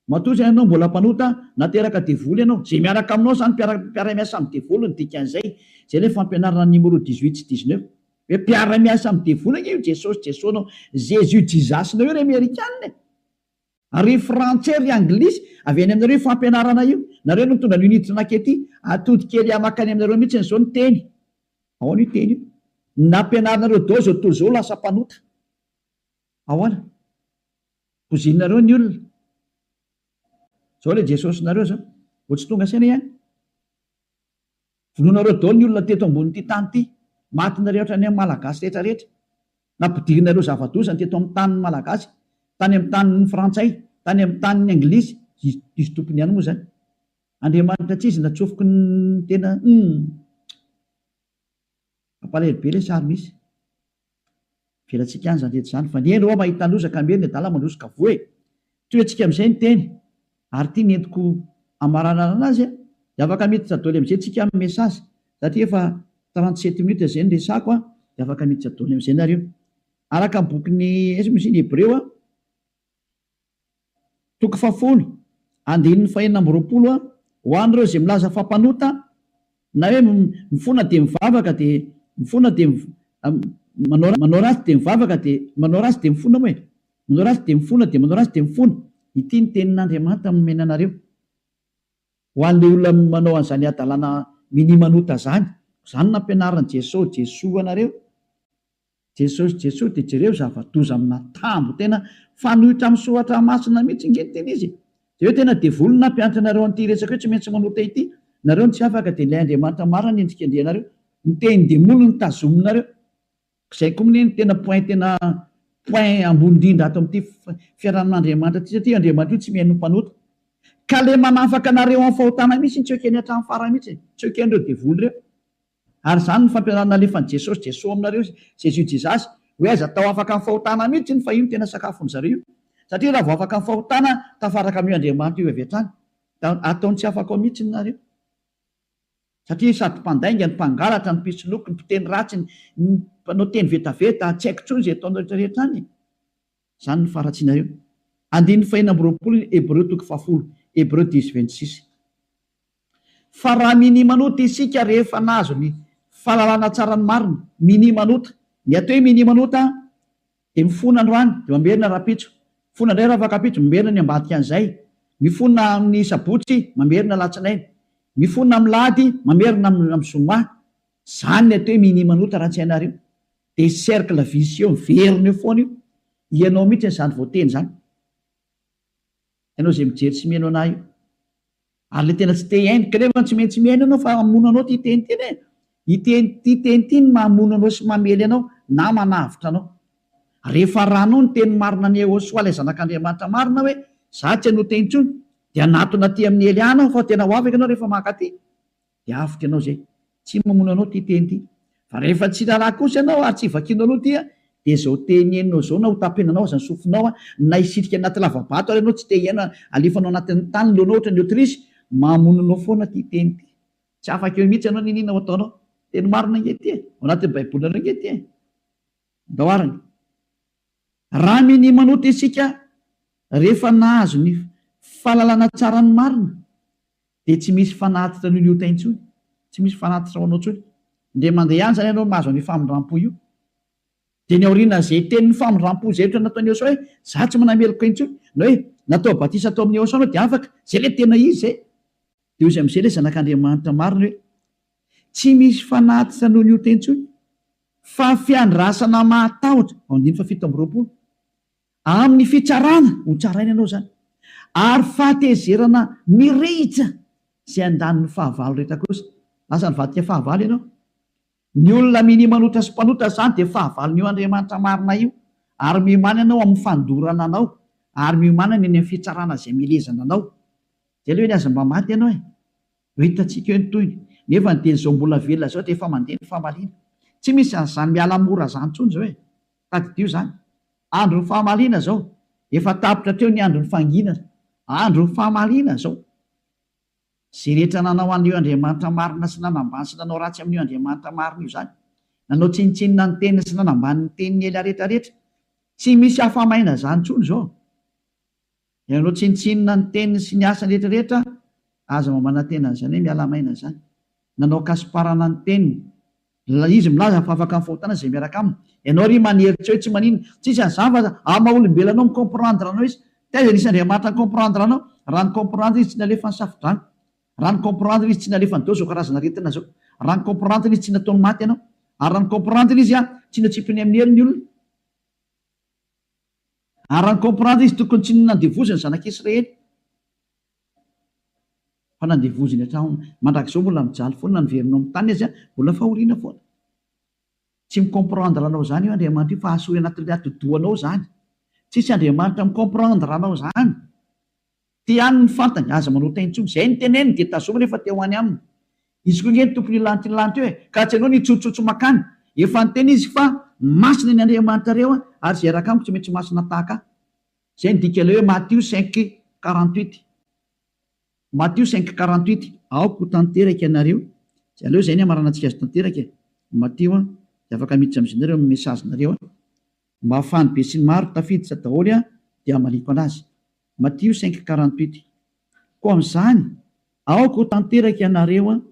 S1: Matoa izany ianao mbola mpanota, nateraka devoly ianao. Izay miaraka aminao izany mpiara-miasa amin'ny devoly ny dikan'izay. Izay ilay fampianarana numéro dix-huit sy dix-neuf. Hoe mpiara-miasa amin'ny devoly ange io Jesosy Jesoa-nao, Jésus Jesus-nao io ry Amerikana e! Ry frantsay ry anglisy, avy any aminareo io fampianarana io. Nareo no nitondra an'io niditra nankety. Atody kely hamaky any aminareo mihitsy izao ny teny. Ahoana io teny io? Nampianarinareo daholo izao tontolo izao lasa mpanota. Ahoana? Pozinareo ny olona. Izao ilay Jesosinareo izao. Vao tsy tonga saina ihany. Vonoinareo daholo ny olona teto ambonin'ity tany ity. Matinareo hatrany amin'ny Malagasy rehetra rehetra. Nampidirinareo zava-doza ny teto amin'ny tanin'ny Malagasy, tany amin'ny tanin'ny Frantsay, tany amin'ny tanin'ny Anglisy, izy izy tompony ihany moa izany. Andriamanitra tsy izy natsofoky ny tena humm. Mampalahelo be ilay sary misy. Avelantsika any izany rehetra izany fa ny hendry hoa mahita loza ka miery ny adala mandroso ka voa e! Tohiantsika amin'izay ny teny ary ity ny entiko hamaranana azy a! Dia afaka miditra doly amin'izay tsika amin'ny message satria efa 37 minutes izay ny resako a! Dia afaka miditra doly amin'izay nareo. Araka ny bokin'ny aiza moa izy iny Hebreo a! Toko fahafolo, andininy fahenina amby 20, Ho an'ireo izay milaza fa mpanota, na hoe mifona dia mivavaka dia mifona dia manao manao ratsy dia mivavaka dia manao ratsy dia mifona moa e! Manao ratsy dia mifona dia manao ratsy dia mifona. Ity ny tenin'Andriamanitra nomena anareo. Ho an'ilay olona manao an'izany hadalana minia manota izany. Izany no nampianarin'i Jesoa, Jesoa anareo. Jesosy Jesoa dia jereo zava-doza amina tambo tena fanohitra amin'ny soratra masina mihitsy nge ny tena izy e! Jereo tena devoly no nampianatra anareo an'ity resaka hoe tsy maintsy manota ity, nareo no tsy afaka dia ilay Andriamanitra marina no endrikendrehanareo, ny tenin-demoly no tazominareo, izay koa anie no tena point tena point ambony indrindra ato amin'ity fiarahamin'Andriamanitra ity satria Andriamanitra io tsy mihaino ny mpanota ka le manafaka anareo amin'ny fahotana mihitsy tsy ekeny hatramin'ny farany mihitsy e, tsy eken'ireo devoly ireo. Ary izany no fampianarana nalefan'i Jesosy, Jesoa aminareo, Jésus Jesus, hoe aza atao afaka amin'ny fahotana mihitsy iny fa io no tena sakafon'izareo io. Satria raha vao afaka amin'ny fahotana, tafaraka amin'io Andriamanitra io avy hatrany. Ataony tsy afaka ao mihitsy iny nareo. Satria sady mpandainga, ny mpangalatra, ny mpisoloky, ny mpiteny ratsy, ny mpanao teny vetaveta, tsy haiko intsony izay ataonareo rehetra rehetra any e. Izany no faharatsianareo. Andininy fahenina amby 20 Hebreo toko fahafolo, Hébreux dix 26. Fa raha minia manota isika rehefa nahazo ny fahalalana tsara ny marina, minia manota. Ny atao hoe minia manota dia mifona androany dia mamerina rahampitso, mifona indray rahafakampitso, mamerina ny ambadika an'izay, mifona amin'ny sabotsy, mamerina alatsinainy, mifona amin'ny lahady, mamerina amin'ny zoma. Izany ny atao hoe minia manota raha tsy hainareo. Dia cercle vicieux miverina eo foana io. Ianao mihitsy izany voateny izany. Ianao izay mijery sy mihaino anah io. Ary le tena tsy te hihaino, kanefa tsy maintsy mihaino ianao fa hamono anao ity teny ity anie. Ity ity teny ity no mamono anao sy mamely anao na manavotra anao. Rehefa arahanao ny teny marina an'i Yehosua ilay zanak'Andriamanitra marina hoe za tsy hanota intsony dia hanatona aty amin'i Eliana aho fa tena ho afaka ianao rehefa mankaty. Dia avotra ianao izay. Tsy mamono anao ity teny ity. Fa rehefa tsy raharaha kosa ianao ary tsy vakianao aloha ity dia izao teny henonao izao na ho tapenanao aza ny sofinao na hisitrika anaty lava-bato ary ianao tsy te hihaino alefanao anatin'ny tany ny lohanao ohatra ny autruche, mamono anao foana ity teny ity. Tsy afaka eo mihitsy ianao n'inona ho ataonao. Teny marina ange ity e. Ao anatin'ny baibolinareo ange ity e. Ndao arany. Raha minia manota isika rehefa nahazo ny fahalalana tsara ny marina dia tsy misy fanatitra noho ny ota intsony, tsy misy fanatitra ho anao intsony. Indray mandeha ihany izany ianao mahazo an'io famindrampo io. Dia ny aorianan'izay tenin'ny famindrampo izay ohatra nataon'i Yehosua hoe, za tsy manameloka intsony, na hoe natao batisa tao amin'i Yehosua anao dia afaka, izay ilay tena izy izay. Dia hoy izy amin'izay ilay zanak'Andriamanitra marina hoe, tsy misy fanatitra noho ny ota intsony, fa fiandrasana mahatahotra, ao andininy faha 27. Amin'ny fitsarana, ho tsaraina ianao izany, ary fahatezerana mirehitra izay handany ny fahavalo rehetra kosa. Lasa nivadika fahavalo ianao. Ny olona minia manota sy mpanota izany dia fahavalon'io Andriamanitra marina io, ary miomàna ianao amin'ny fandorana anao, ary miomàna ny any amin'ny fitsarana izay milezana anao. Izay aloha eny aza mba maty ianao e! Ho hitantsika eo ny tohiny. Nefa ny dia izao mbola velona izao dia efa mandeha ny famaliana. Tsy misy an'izany miala mora izany intsony izao e! Tadidio izany. Andron'ny famaliana izao. Efa tapitra hatreo ny andron'ny fanginana. Andron'ny famaliana izao. Izay rehetra nanao an'io Andriamanitra marina sy nanambany sy nanao ratsy amin'io Andriamanitra marina io izany. Nanao tsinontsinona ny teniny sy nanambany ny tenin'i Elia rehetra rehetra. Tsy misy afa-maina izany intsony izao. Ianao tsinontsinona ny teniny sy ny asany rehetra rehetra, aza mba manantena an'izany hoe miala maina izany. Nanao kasiparana ny teniny. Izy milaza fa afaka amin'ny fahotana izay miaraka aminy. Ianao ry manery tsy hoe tsy maninona. Tsisy an'izany fa amin'ny maha olombelona anao mi-comprendre anao izy. Taiza nisy Andriamanitra ni-comprendre anao? Raha ni-comprendre izy tsy nalefa ny safodrano. Raha ni-comprendre izy tsy nalefa ny dao izao karazana aretina izao. Raha ni-comprendre izy tsy nataony maty ianao. Ary raha ni-comprendre izy tsy natsipiny amin'ny helo ny olona. Ary raha ni-comprendre izy tokony tsy nandevoziny ny zanak'Israely fa nandevoziny hatramin'ny mandrakizao mbola mijaly foana na niverina ao amin'ny tany aza mbola fahoriana foana. Tsy mi-comprendre anao izany io Andriamanitra io fa asory anatin'ilay atidohanao izany. Tsisy Andriamanitra mi-comprendre anao izany. Ty ihany ny fantany, aza manota intsony. Izay ny teneniny dia tazomy rehefa te ho any aminy. Izy koa ange ny tompon'io lanitra io lanitra io e! Ka tsy ianao no hitsotsotso makany. Efa niteny izy fa masina ny Andriamanitrareo ary izay hiaraka amiko tsy maintsy masina tahaka ahy. Izay ny dikan'ilay hoe Matio 5, 48. Matio 5, 48, Aoka ho tanteraka ianareo. Izay aleo izay ny hamaranantsika azy tanteraka e! Matio an, dia afaka miditra amin'izay nareo amin'ny message-nareo an. Mba hahafahan'ny besinimaro tafiditra daholo an, dia hamaliako anazy. Matio 5, 48, Koa amin'izany, aoka ho tanteraka ianareo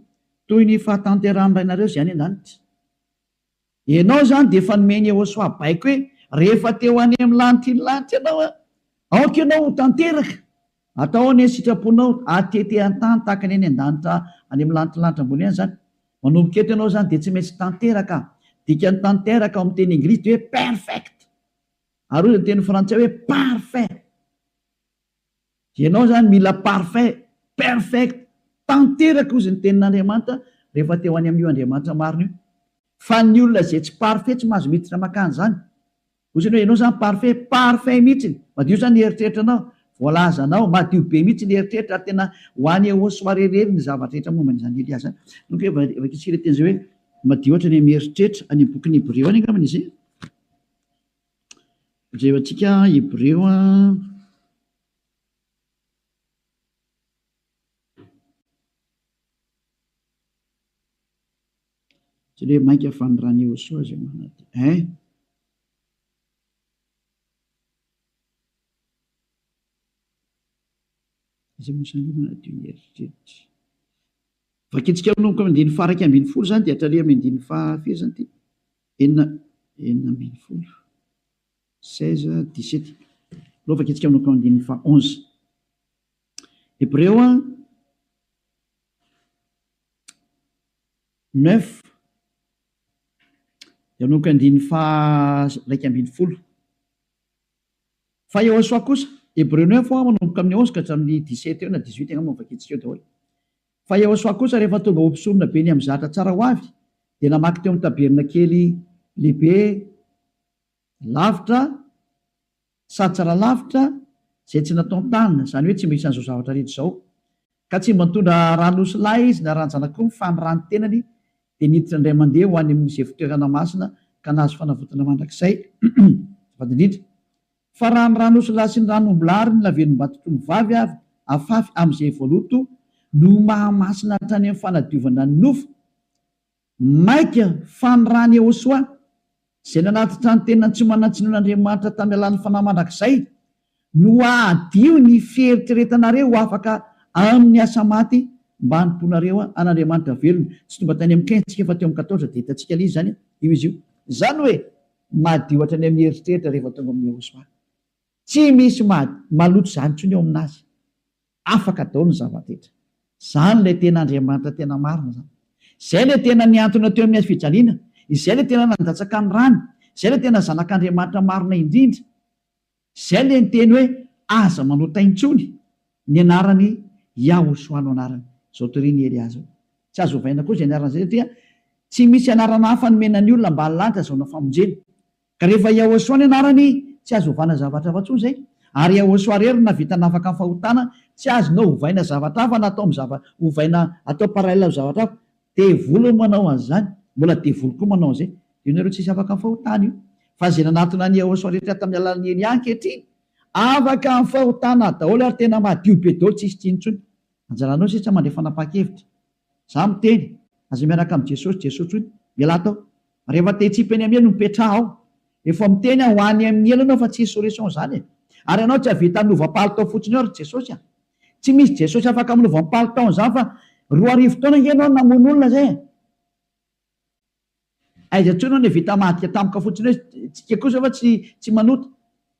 S1: toy ny fahatanterahan'ny Rainareo izay any an-danitra. Ianao izany dia efa nomen'i Yehosua baiko hoe, rehefa te ho any amin'ny lanitry ny lanitra ianao, aoka ianao ho tanteraka. Atao anie ny sitraponao, atete an-tany tahaka ny any an-danitra any amin'ny lanitry ny lanitra ambony any izany. Manomboka eto ianao izany dia tsy maintsy tanteraka. Dikan'ny tanteraka ao amin'ny teny anglisy dia hoe perfect. Ary hoy ny teny frantsay hoe parfait. Ianao izany mila parfait, perfect, tanteraka hozy ny tenin'Andriamanitra rehefa te ho any amin'io Andriamanitra marina io. Fa ny olona izay tsy parfait tsy mahazo miditra mankany izany. Hozy ianao, ianao izany parfait, parfait mihitsy, madio izany ny eritreritranao, voalazanao, madio be mihitsy ny eritreritra ary tena ho any Ehosoa irery ny zavatra rehetra momba an'izany Elia izany. Donc vakintsika ilay teny izay hoe madio hatrany amin'ny eritreritra, any amin'ny bokin'ny Hebreo any angambany izy. Jerentsika Hebreo a. Tsy hoe mainka fa ny ran'i Yehosua izay manadio. Hein? Iza moa izany manadio ny eritreritra? Vakintsika manomboka amin'ny andininy faha 11 izany dia hatrany amin'ny andininy faha firy izany ity? Enina, 16, 16, 17. Aleo vakintsika manomboka amin'ny andininy faha 11. Hebreo a, 9, dia manomboka andininy faha 11. Fa Yehosua kosa, Hebreo 9 a, manomboka amin'ny 11 ka hatramin'ny 17 eo na 18 angamba no vakintsika eo daholo. Fa Yehosua kosa rehefa tonga ho mpisorona be ny amin'ny zatra tsara ho avy, dia namaky teo amin'ny tabernakely lehibe lavitra sady tsara lavitra izay tsy nataon-tanana, izany hoe tsy mba isan'izao zavatra rehetra izao. Ka tsy mba nitondra ran'osilahy izy na ran-janak'omby fa ny ran'ny tenany dia niditra indray mandeha ho any amin'izay fitoerana masina ka nahazo fanavotana mandrakizay. Azafady indrindra. Fa raha ny ran'osilahy sy ny ran'ombilahy ary ny lavenom-batotr'ombivavy avy afafy amin'izay voaloto no mahamasina hatrany amin'ny fanadiovana ny nofo, Mainka fa ny ran'i Yehosua, izay nanatitra ny tenany tsy manan-tsinoan'Andriamanitra tamin'ny alalan'ny Fanahy mandrakizay, no hahadio ny fieritreretanareo ho afaka amin'ny asa maty mba hanompoanareo an'Andriamanitra velona. Tsy tonga tany amin'ny 15 tsika fa teo amin'ny 14 dia hitantsika ilay izy izany, io izy io. Izany hoe madio hatrany amin'ny eritreritra rehefa tonga amin'i Yehosua. Tsy misy maloto izany intsony eo aminazy. Afaka daholo ny zava-drehetra. Izany ilay tena Andriamanitra tena marina izany. Izay ilay tena nihantona teo amin'ny hazo fijaliana. Izay ilay tena nandatsaka ny rany. Izay ilay tena Zanak'Andriamanitra marina indrindra. Izay ilay niteny hoe aza manota intsony. Ny anarany Yahoshuah no anarany. Izao torian'i Elia izao. Tsy azo ovaina koa izay anarana izay satria tsy misy anarana hafa nomena ny olona ambany lanitra azahoana famonjena. Ka rehefa Yahoshuah ny anarany, tsy azo ovana zavatra hafa intsony izay. Ary Yahoshuah irery no nahavita nafaka ny fahotana, tsy azonao ovaina zavatra hafa na atao amin'ny zava, ovaina atao parallèle amin'ny zavatra hafa. Devoly no manao an'izany, mbola devoly koa manao an'izay. Io nareo tsisy afaka amin'ny fahotana io. Fa izay nanatona an'i Yahoshuah rehetra tamin'ny alalan'i Elia ankehitriny, afaka amin'ny fahotana daholo ary tena madio be daholo tsisy tsiny intsony. Anjaranao sisa mandray fanapahan-kevitra. Za miteny, aza miaraka amin'i Jesosy, Jesosy intsony, mialà tao. Rehefa te hitsipy eny amin'ny helo mipetraha ao. Efa miteny aho ho any amin'ny helo ianao fa tsisy solution zany e. Ary ianao tsy hahavita hanova palitao fotsiny eo ry Jesosy a. Tsy misy Jesosy afaka manova ny palitaony zany fa 2000 taona ange ianao no namono olona zay e. Aiza intsony ianao no vita hamadika tampoka fotsiny hoe tsika kosa fa tsy tsy manota.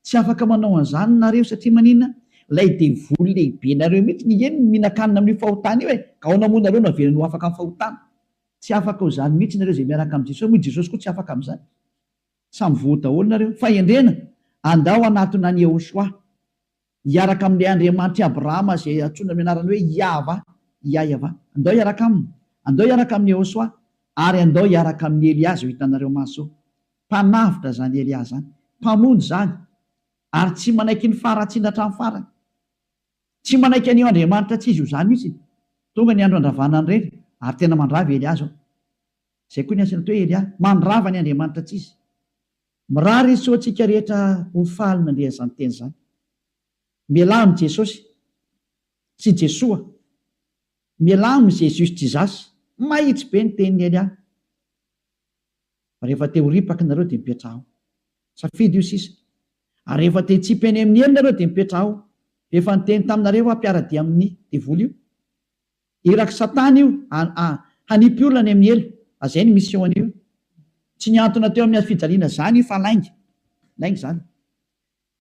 S1: Tsy afaka manao an'izany nareo satria maninona? Ilay devoly lehibe nareo mihitsy nge no mihinan-kanina amin'io fahotana io e. Ka ahoana moa nareo no averiny ho afaka amin'ny fahotana? Tsy afaka ho izany mihitsy nareo izay miaraka amin'i Jesosy, moa i Jesosy koa tsy afaka amin'izany. Samy voa daholo nareo. Fahendrena, andao hanatona an'i Yehoshuah, hiaraka amin'ilay Andriamanitr'i Abrahama izay antsoina amin'ny anarany hoe Yahvah, Yah-Yavah. Andao hiaraka aminy. Andao hiaraka amin'i Yehoshuah. Ary andao hiaraka amin'i Elia izao hitanareo maso izao. Mpanavotra izany Elia izany. Mpamonjy izany. Ary tsy manaiky ny faharatsiana hatramin'ny farany. Tsy manaiky an'io Andriamanitra tsy izy io izany mihitsy. Tonga ny andro handravana an'ireny, ary tena mandrava i Elia izao. Izay koa ny asany atao hoe Elia. Mandrava ny Andriamanitra tsy izy. Mirary soa antsika rehetra ho faly nandre an'izany teny izany. Mialà amin'i Jesosy sy Jesoa. Mialà amin'i Jesus Jesus. Mahitsy be ny tenin'i Elia. Fa rehefa te ho ripaka nareo dia mipetraha ao. Safidy io sisa. Ary rehefa te hitsipy any amin'ny helo nareo dia mipetraha ao. Efa niteny taminareo aho mpiara-dia amin'ny devoly io. Irak'i satana io hanipy olona any amin'ny helo. Azay ny mission an'io. Tsy nihantona teo amin'ny hazofijaliana zany io fa lainga. Lainga zany.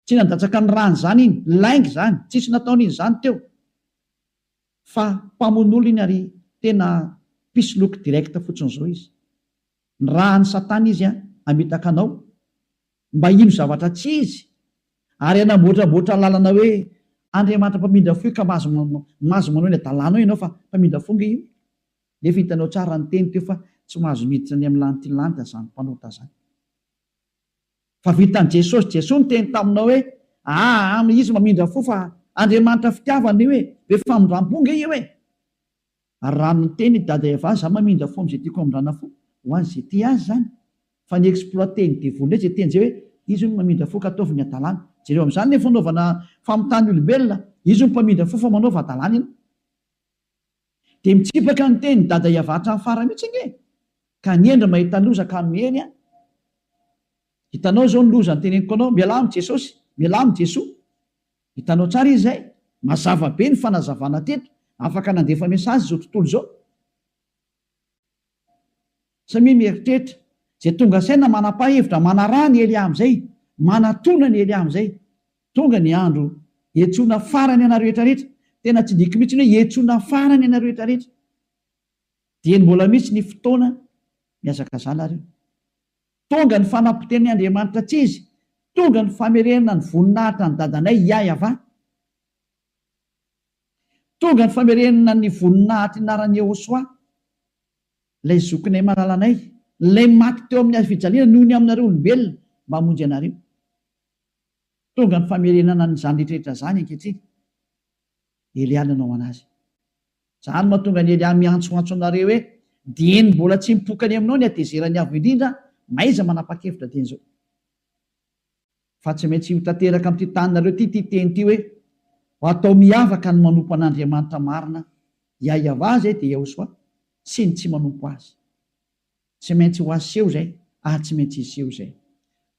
S1: Tsy nandatsaka ny rany zany iny. Lainga zany. Tsisy nataony iny zany teo. Fa mpamono olona iny ary tena mpisoloky direct fotsiny zao izy. Nirahan'i satana izy hamitaka anao mba hino zavatra tsy izy ary hanamboatramboatra lalana hoe Andriamanitra mpamindra fo io ka mahazo mahazo manao ny adalanao ianao fa mpamindra fo nge io. Nefa hitanao tsara ny teny teo fa tsy mahazo miditra any amin'ny lanity lanitra zany mpanota zany. Fa vitan'i Jesosy Jesoa niteny taminao hoe aa izy mamindra fo fa Andriamanitra fitiavana io e, be famindrampo nge io e. Ary raha miteny i Dada Eva za mamindra fo amin'izay tiako hamindrana fo, ho an'izay tia azy izany. Fa ny exploiter ny devoly indray izay teny izay hoe izy hono mamindra fo ka ataovy ny hadalana. Jereo amin'izany ny fanaovana famitahana ny olombelona, izy hono mpamindra fo fa manaova hadalana ianao. Dia mitsipaka ny tenin'i Dada Eva hatramin'ny farany mihitsy ange e! Ka ny hendry mahita loza ka miheny an! Hitanao izao ny loza noteneniko anao, mialà amin'i Jesosy, mialà amin'i Jesoa. Hitanao tsara izy izay? Mazava be ny fanazavana teto, afaka nandefa message izao tontolo izao. Samia mieritreritra, izay tonga saina manapa-hevitra manaraha an'i Elia amin'izay, manatona an'i Elia amin'izay. Tonga ny andro hiantsoana farany anareo rehetra rehetra, tena tsindriako mihitsy ny hoe hiantsoana farany anareo rehetra rehetra. Dieny mbola misy ny fotoana, mihazakazaha nareo. Tonga ny fanapotehan'ny Andriamanitra tsy izy, tonga ny famerenana ny voninahitra an'i dadanay Yah-Yavah. Tonga ny famerenana ny voninahitry ny anaran'i Yehosua, ilay zokinay malalanay, ilay maty teo amin'ny hazo fijaliana noho ny aminareo olombelona mba hamonjy anareo. Tonga ny famerenana an'izany rehetra rehetra izany ankehitriny. Elia nanao anazy. Izany no mahatonga an'i Elia miantsoantso anareo hoe, Dieny mbola tsy mipoka any aminao ny hatezeran'ny Avo Indrindra, mahaiza manapa-kevitra dieny izao. Fa tsy maintsy ho tanteraka amin'ity taninareo ity ity teny ity hoe, Ho atao miavaka ny manompo an'Andriamanitra marina, Yahweh izay dia Yahoshuah, sy ny tsy manompo Azy. Tsy maintsy ho aseho izay ary tsy maintsy hiseho izay.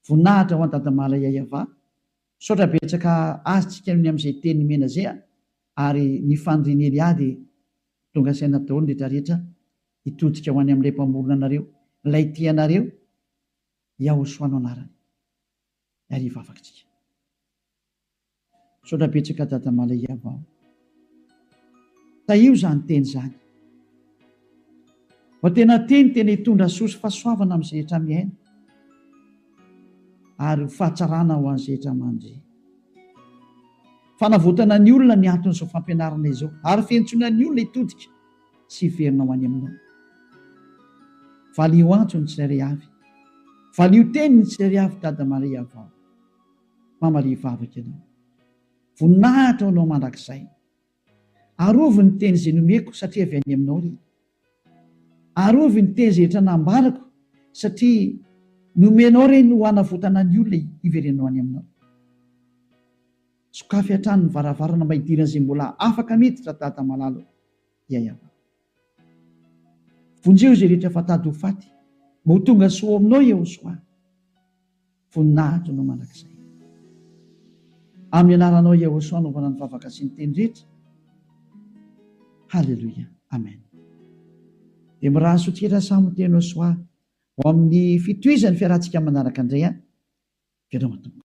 S1: Voninahitra ho an'i Dadamala Yahweh. Misaotra betsaka azy tsika ny amin'izay teny nomena zay a! Ary ny fanirian'i Elia dia tonga saina daholo ny rehetra rehetra hitodika ho any amin'ilay mpamorona anareo, ilay tia anareo, Yahoshua no anarany. Ary hivavaka tsika. Misaotra betsaka Dada Malaiava o. Tahio izany teny izany. Fa tena teny tena hitondra soa sy fahasoavana amin'izay rehetra miaina ary ho fahatsarana ho an'izay rehetra mandre. Fanavotana ny olona ny anton'izao fampianarana izao ary fiantsoana ny olona hitodika sy hiverina ho any aminao. Valio antso ny tsirairay avy. Valio teny ny tsirairay avy Dada Maria vao. Mamalia vavaka ianao. Voninahitra ho anao mandrakizay. Arovy ny teny izay nomeko satria avy any aminao ry. Arovy ny teny izay rehetra nambarako satria nomenao ireny ho hanavotana ny olona hiverenao any aminao. Sokafy hatrany ny varavarana mba hidiran'izay mbola afaka miditra Dada malala o. Yayava. Vonjeo izay rehetra fa tady ho faty mba ho tonga soa ao aminao Yehosoa. Voninahitra anao mandrakizay. Amin'ny anaranao Yehosoa anaovana ny vavaka sy ny teny rehetra. Haleloia. Amen. Dia mirary soa tsika samy ho teny Soa ho amin'ny fitohizan'ny fiarahantsika manaraka indray an. Veloma tompoko.